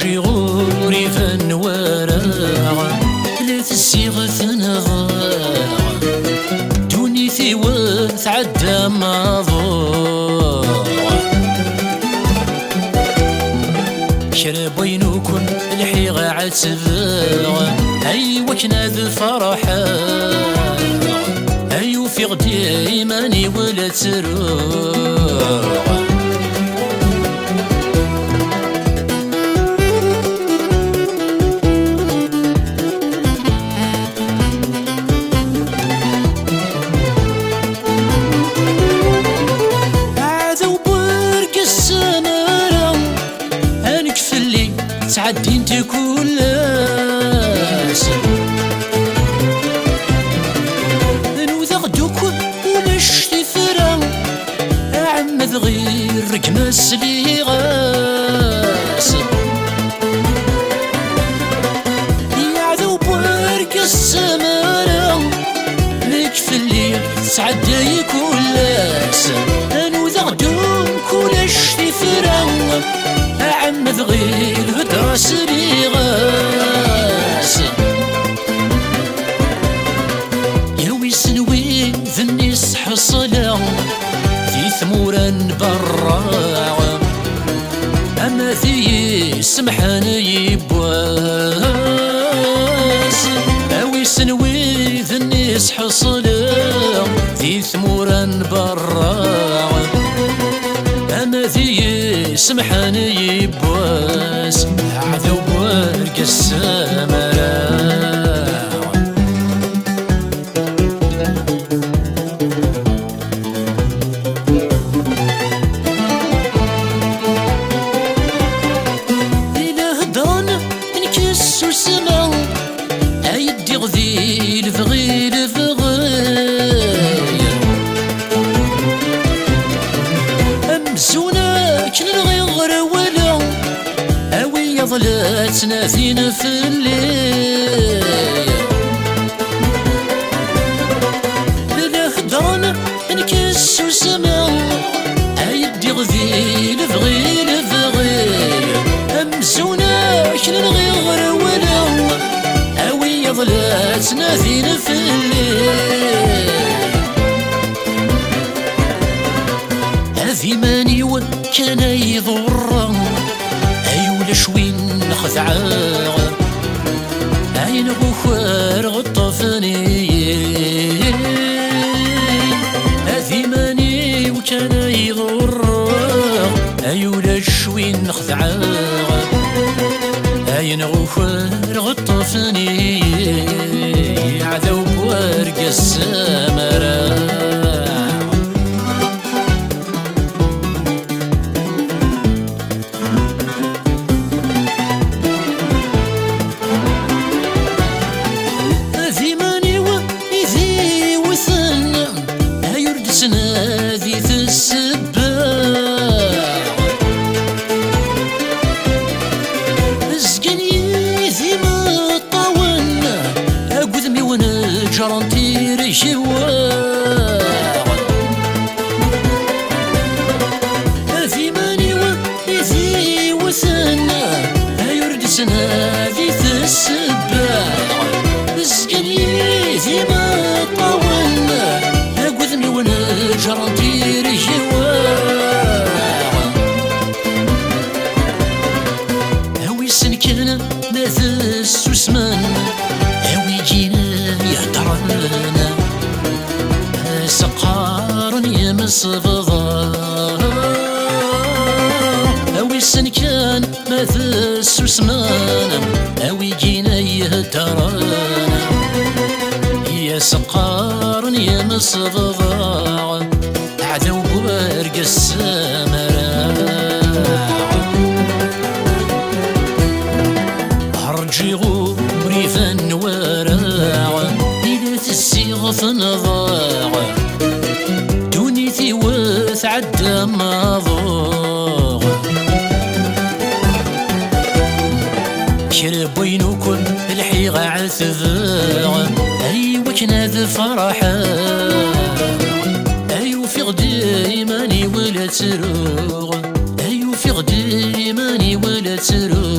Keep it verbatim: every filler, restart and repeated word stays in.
Ur iban wara la tezziɣ tenɣa, ddunit-iw tɛedda maḍu. Kra n wayen ukun lḥiɣ ɛetbeɣ, ay wakken ad ferḥeɣ, ay ufiɣ-d iman-iw la ttruɣ. Aɛdaw n wergaz s tmara, anek fell-i ttɛeddint kul ass. Nudaɣ-d akk ulac tifra, aɛemmed ɣir rregma sliɣ-as. Yeɛdaw n wergaz s tmara, nekk fell-i tesɛedday kul ass. Nudaɣ-d akk ulac tifra, aɛemmed ɣir hedra sliɣ-as. Yawi-sen wid-nni sḥeṣleɣ di tmura n berra, ama d iyi-semḥen yiwwas. Awi-sen wid-nni sḥeṣleɣ di tmura n berra, ama d iyi-semḥen yiwwas. Aɛdaw n wergaz s tmara. Ila heddren, nekk susmeɣ, ay ddiɣ di lebɣi, lebɣi. Amzun akken nɣiɣ ɣer wala, a wiyaḍ la ttnadin fell-i. La heddren, nekk susmeɣ, ay ddiɣ di lebɣi, lebɣi. Amzun akken nɣiɣ ɣer wala, a wiyaḍ la ttnadin fell-i. Ad iman-iw kan ay ḍurreɣ, ay ulac win xedɛeɣ, ayen ukareɣ ṭṭfen-iyi. Ad iman-iw kan ay ḍurreɣ, ay ulac win xedɛeɣ, ayen ukareɣ ṭṭfen-iyi. Aɛdaw n wergaz s tmara. D iman-iw i d-iwten, ay ur d-ttnadit ssebba. Zgan yid-i imeṭṭawen, agudem-iw neǧren tirgwa. D iman-iw i d-iwten, ay ur d-ttnadit ssebba. Zgan yid-i imeṭṭawen, agudem-iw neǧren tirgwa. A wissen kan ma d ssusmen, a wigin iheddren, a s-qqaren yimsebḍa. A wissen kan ma d ssusmen, a wigin iheddren, i s-qqaren yimsebḍa. Aɛdaw n wergaz s tmara. Rǧiɣ ur iban wara, ila tezziɣ tenḍa, ddunit-iw tɛedda maḍu. Kra n wayen ukan lḥiɣ ɛetbeɣ, ay wakken ad ferḥeɣ, ay ufiɣ-d iman-iw la ttruɣ, ay ufiɣ-d iman-iw la ttruɣ.